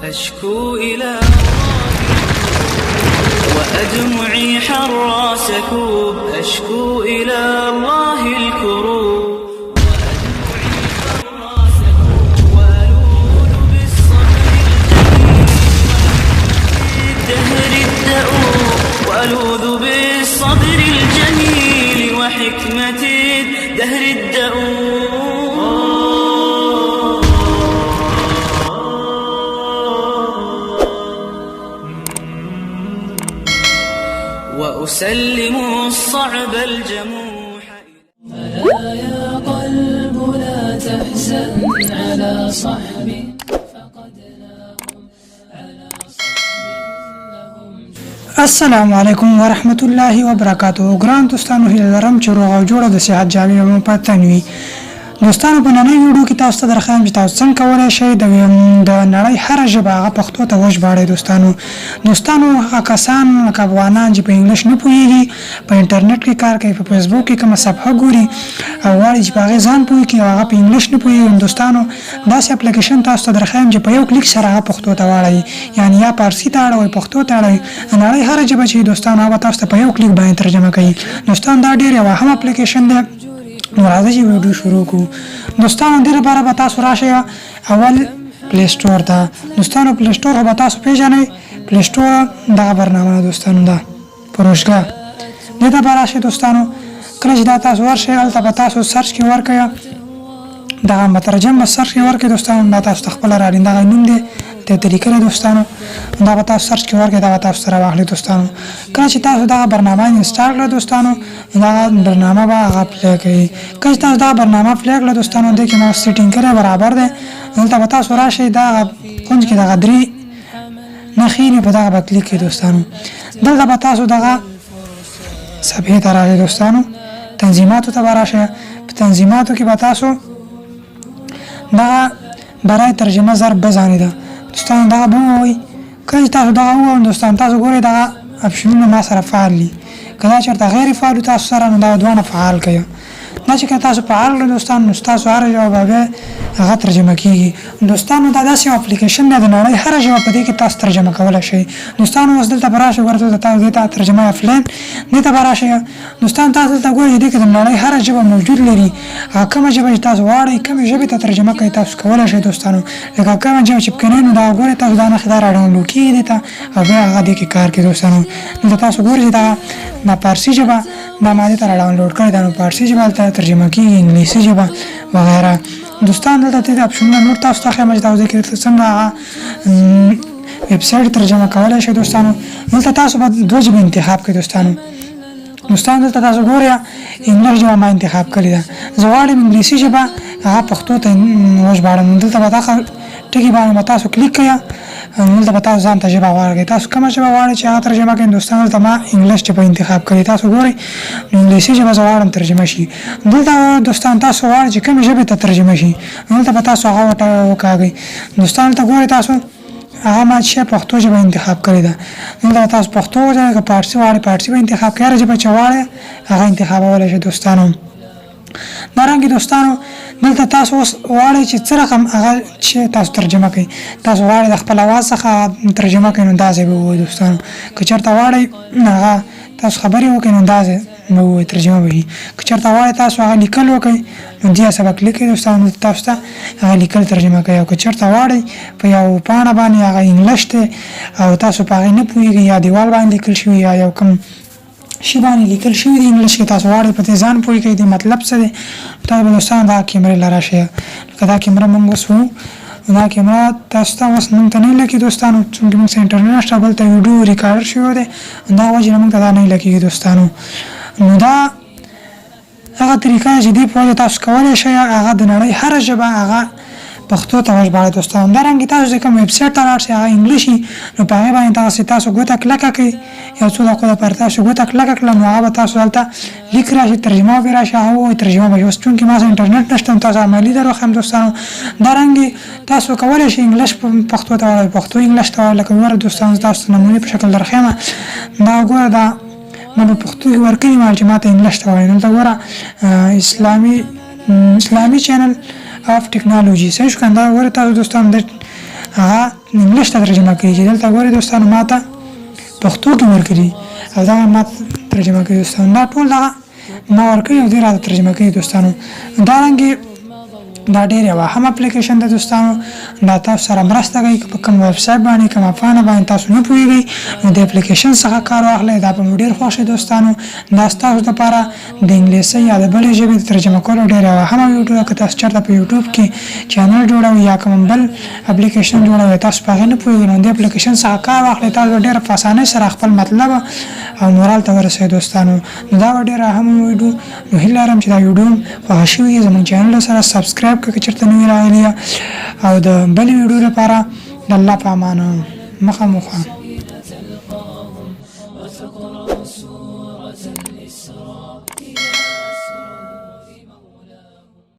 أشكو إلى وأدمعي حر سكوب، أشكو إلى الله الكروب، وأدمعي حر سكوب، وألوذ بالصبر الجميل الدهر الدؤوب، وألوذ بالصبر الجميل وحكمة الدهر الدؤوب. وأسلم الصعب الجموح. ألا يا قلب لا تحزن على صحب فقدناهم، على صحب لهم السلام علیکم ورحمت الله وبرکاته. ګران دوستانو، هیله لرم چې روغ او جوړ د صحت جامې مو په تن وي. دوستانو، په ننۍ ویډیو کې تاسو ته درښایم چې تاسو څنګه کولی شئ د نړۍ هره ژبه هغه پښتو ته وژباړئ. دوستانو، هغه کسان لکه افغانان چې په انګلیش نه پوهیږي، په انټرنیټ کې کار کوي، په فیسبوک کې کومه صفحه ګوري او غواړي چې په هغې ځان پوه کړي او هغه په انګلیش نه پوهیږي، دوستانو، داسې اپلیکیشن تاسو ته درښایم چې په یو کلیک سره هغه پښتو ته واړوي، یعنی یا پارسي ته اړوي، پښتو ته اړوي. د نړۍ هره ژبه چې دوستانو، هغه تاسو ته په یو کلیک باندې ترجمه کوي. دوستان، دا ډېر یو اهم اپلیکیشن دی. نو راځئ چې ویډیو شروع کړو. دوستانو، دې لپاره به تاسو راشئ اول پلی سټور ته. دوستانو، پلی سټور خو به تاسو پیژنئ. پلی سټور دغه برنامه ده دوستانو، ده فروشګاه، دې ته به راشئ. دوستانو، کله چې دا تاسو ورشئ، هلته به تاسو search کې ورکړئ دغه مترجم به search کې ورکړئ. دوستانو، دا تاسو ته خپله راړي، دغه نوم دی ته لیکلی. دوستانو، دا به تاسو search کې ورکړئ، دا به تاسو سره واخلي. دوستانو، کله چې تاسو دغه برنامه install کړئ، دوستانو، دغه برنامه به هغه play کوي. کله چې تاسو دغه برنامه play کړئ، دوستانو، دې کې ما setting کړی برابر دی. دلته به تاسو راشئ، دغه کنج کې دغه درې نښې دي، په دغه به کلیک کړئ. دوستانو، دلته به تاسو دغه صفحې ته راشئ. دوستانو، تنظیماتو ته به راشئ. په تنظیماتو کې به تاسو دغه برای ترجمه ضرب بزنید ده. دوستانو، دغه به ووایئ. کله چې تاسو دغه ووایئ، دوستان، تاسو ګورئ دغه اپشنونه ما سره فعال دي. که دا چېرته غیر فعال تاسو سره، نو دا دواړه فعال کړئ. دا چې که تاسو فعال کړئ دوستان، نو ستاسو هره ژبه به بیا هغه ترجمه کیږي. دوستانو، دا داسې یو اپلیکیشن دی، د نړۍ هره ژبه په دې کې تاسو ترجمه کولی شئ. دوستانو، اوس دلته به راشئ، ګوره دلته تاسو دې ته ترجمه افلاین، دې ته به راشئ. دوستان، تاسو دلته ګورئ چې دې کې د نړۍ هره ژبه موجود لري. هغه کومه ژبه چې تاسو غواړئ، کومې ژبې ته ترجمه کوي، تاسو کولی شئ. دوستانو، لکه کومه ژبه چې پکې نه، نو دا ګورئ تاسو دا نښې دا را ډاونلوډ کېږي دې ته او بیا هغه دې کې کار کوي. دوستانو، دلته تاسو ګورئ چې دا پارسي ژبه دا ما دې ته را ډاونلوډ کړې ده، نو پارسي ژبه هلته ترجمه کېږي، انګلیسي ژبه وغیره. دوستان، دلته دې اپشنونه نور تاسو ته ښیم چې تاسو دې کې څنګه هغه ویب سایټ ترجمه کولی شئ. دوستانو، دلته تاسو به دوه ژبې انتخاب کړئ. دوستانو، دلته تاسو ګورئ، انګلیش ژبه ما انتخاب کړې ده. زه غواړم انګلیسي ژبه هغه پښتو ته وژباړم. دلته به دغه ټکي باندې به تاسو کلیک کړئ. دلته به تاسو ځان ته ژبه غوره کړئ. تاسو کومه ژبه غواړئ چې هغه ترجمه کړئ. دوستانو، دلته ما انګلیش ژبه انتخاب کړې. تاسو ګورئ، انګلیسي ژبه زه غواړم ترجمه شي. دلته دوستان، تاسو غواړئ چې کومې ژبې ته ترجمه شي، دلته به تاسو هغه ورته وکاږئ. دوستان، دلته ګورئ تاسو، هغه ما چې پښتو ژبه انتخاب کړې ده. دلته تاسو پښتو وځئ، که پارسي غواړئ، پارسي به انتخاب کړئ. هره ژبه چې غواړئ هغه انتخابولی شئ. دوستانو، دارنګه دوستانو، دلته تاسو اوس غواړئ چې څه رقم هغه چې تاسو ترجمه کړئ. تاسو غواړئ د خپل اواز څخه ترجمه کړئ، نو دا ځای به ووایئ. دوستانو، که چېرته غواړئ هغه تاسو خبرې وکړئ، نو دا ځای به ووایئ، ترجمه به وي. که چېرته غواړئ تاسو هغه لیکل وکړئ، نو دې څه به کلیک کړئ. دوستانو، تاسو ته هغه لیکل ترجمه کوي. او که چېرته غواړئ په یو پاڼه باندې هغه انګلش دی او تاسو په هغې نه پوهېږئ، یا دیوال باندې لیکل شوي یا یو کوم شی باندې لیکل شوي دي انګلیش کې، تاسو غواړئ په دې ځان پوه کړئ، د مطلب څه دی، تاسو به دوستانو دا کیمرې له راشئ. لکه دا کیمره مونږ اوس وو، دا کیمره تاسو ته اوس مونږ ته نه لګي دوستانو، چونکې مونږ سره انټرنیټ نشته، بل ته ویډیو ریکارډر شوی دی، دا وجې نه مونږ ته دا نه لګېږي. دوستانو، نو دا هغه طریقه چې دې په وجه تاسو کولی شئ هغه د نړۍ هره ژبه هغه پښتو ته وژباړئ. دوستانو، همدارنګه تاسو چې کوم ویب سایټ ته لاړ شئ، هغه انګلیشي، نو په هغې باندې تاسو ګوته کلکه کړئ، یو څو دقیقو لپاره تاسو ګوته کلکه کړه، نو هغه به تاسو هلته لیک راشي، ترجمه به راشي، هغه ووایي، ترجمه به شي. اوس چونکې ما سره انټرنیټ نشته، نو تاسو عملي در وښیم. دوستانو، دارنګې تاسو کولی شئ انګلیش پښتو ته واړوئ، پښتو انګلیش ته واړوئ. لکه ګوره دوستانو، تاسو ته نمونې په شکل در ښیم. دا ګوره، دا ما په پښتو کې ورکړي ما چې ما ته انګلیش ته وایي. دلته ګوره، اسلامي چینل اف ټکنالوژي، صحیح شو که؟ دا ګوره تاسو دوستان، د هغه انګلیش ته ترجمه کوي چې دلته ګورئ دوستانو ماته پښتو کې ورکړي او دا ما ترجمه کوي دوستانو. دا ټول دغه ما ورکړي او دی راته ترجمه کوي دوستانو. دا رنګې دا ډېر یو اهم اپلیکیشن دی دوستانو. دا تاسو سره مرسته کوي که په کوم ویب سایټ باندې، کومه پاڼه باندې تاسو نه پوهیږئ، نو د اپلیکیشن څخه کار واخلئ، دا به مو ډېر خوښ شي دوستانو. دا ستاسو لپاره د انګلیسۍ یا د بلې ژبې د ترجمه کولو ډېره یوه اهمه ویډیو ده. که تاسو چېرته په یوټیوب کې چینل جوړوئ یا کوم بل اپلیکیشن جوړوئ، تاسو په هغې نه پوهیږئ، نو دې اپلیکیشن څخه کار واخلئ، تاسو به ډېره په اسانۍ سره خپل مطلب او مورال ته ورسوئ دوستانو. نو دا به ډېره اهمه ویډیو. نو هیله لرم چې دا ویډیو خوښه شوې وي. زموږ چینل سره سبسکرایب کړئ که چېرته نوي راغلي، او د بلې ویډیو لپاره د الله په امان. مخه مو ښه.